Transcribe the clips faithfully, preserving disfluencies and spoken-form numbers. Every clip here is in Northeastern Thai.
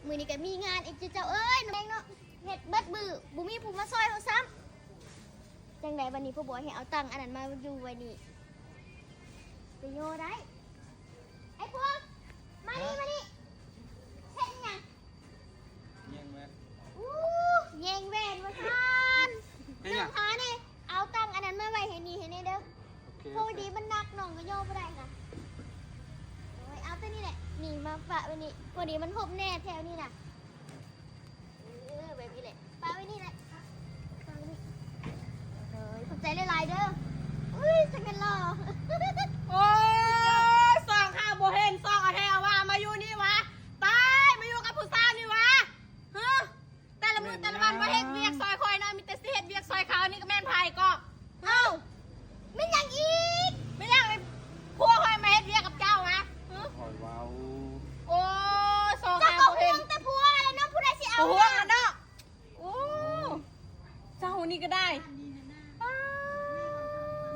มื้อนี้ก็มีงานอีกเจ้าเอ้ยน้องแดงเนาะ เฮ็ดเบิดมื้อบ่มีผู้มาซอยเฮาซ้ำ จังใด๋บัดนี้พ่อบอกให้เอาตังอันนั้นมาอยู่ไว้นี่ ไปโยได้ ไอ้พวก มานี่ มานี่ เฮ็ดหยัง แย่งแว่น อู้แย่งแว่นว่าซั่น เฮ็ดหยัง น้องขานี่ เอาตังอันนั้นมาไว้ให้นี่ให้นี่เด้อ โอเค พอดีมันหนักน้องก็โยบ่ได้ค่ะ โอ้ย เอาตัวนี้แหละ นี่มาปะไว้นี่ พอดีมันพบแน่แถวนี้น่ะ เออ แบบนี้แหละ ปะไว้นี่แหละ ปะไว้นี่ เฮ้ย ขอบใจหลายๆเด้อ อุ้ย จะเป็นหล่อ โอ้ยซองข้าบ่เห็นซองเอาแท้ว่ามาอยู่นี่วะ ตาย มาอยู่กับผู้สาวนี่วะ ฮะ แต่ละมื้อแต่ละวันบ่เฮ็ดเวียกซอยข่อยเนาะ มีแต่สิเฮ็ดเวียกซอยเขา นี่ก็แม่นไผก็ เอ้า ไม่นหยังอีก ไม่อยากเลยผัวข่อยมาเฮ็ดเวียกกับเจ้าวะ ฮะ คอยเว้า โอ้ยซอง เจ้า ข้า ก็ บ่ ห่ เห็ วน งแต่ผัวแล้วเนาะ ผู้ใดสิเอา บ่ห่วงแล้วเนาะ โอ้ เจ้านี่ก็ได้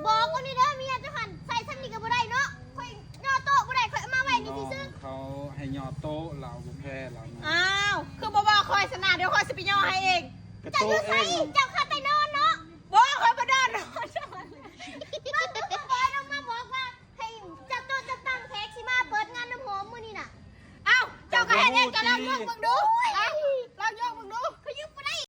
บอกคนนี้เด้อเมียเจ้าหันใส่ซ้ำนี่ก็บ่ได้เนาะ ข่อยย่อโต๊ะบ่ได้ ข่อยเอามาไว้นี่ซื่อ เขาให้ย่อโต๊ะเราบ่แพ้เรานะ อ้าว คือบ่บอกข่อยซะนะ เดี๋ยวข่อยสิไปย่อให้เอง กระ ๆ เจ้าอยู่ โต๊ะ ไส เอง เจ้าข้าแต่นอนเนาะ บ่ข่อยบ่เดินดอก มาบอกลงมาบอกว่าให้เจ้าโต๊ะเจ้าตั้งแขกสิมาเปิดงานน้ำหอมมื้อนี้น่ะ เอ้า เจ้าก็เฮ็ดเอง เจ้าลองเบิ่งเบิ่งดู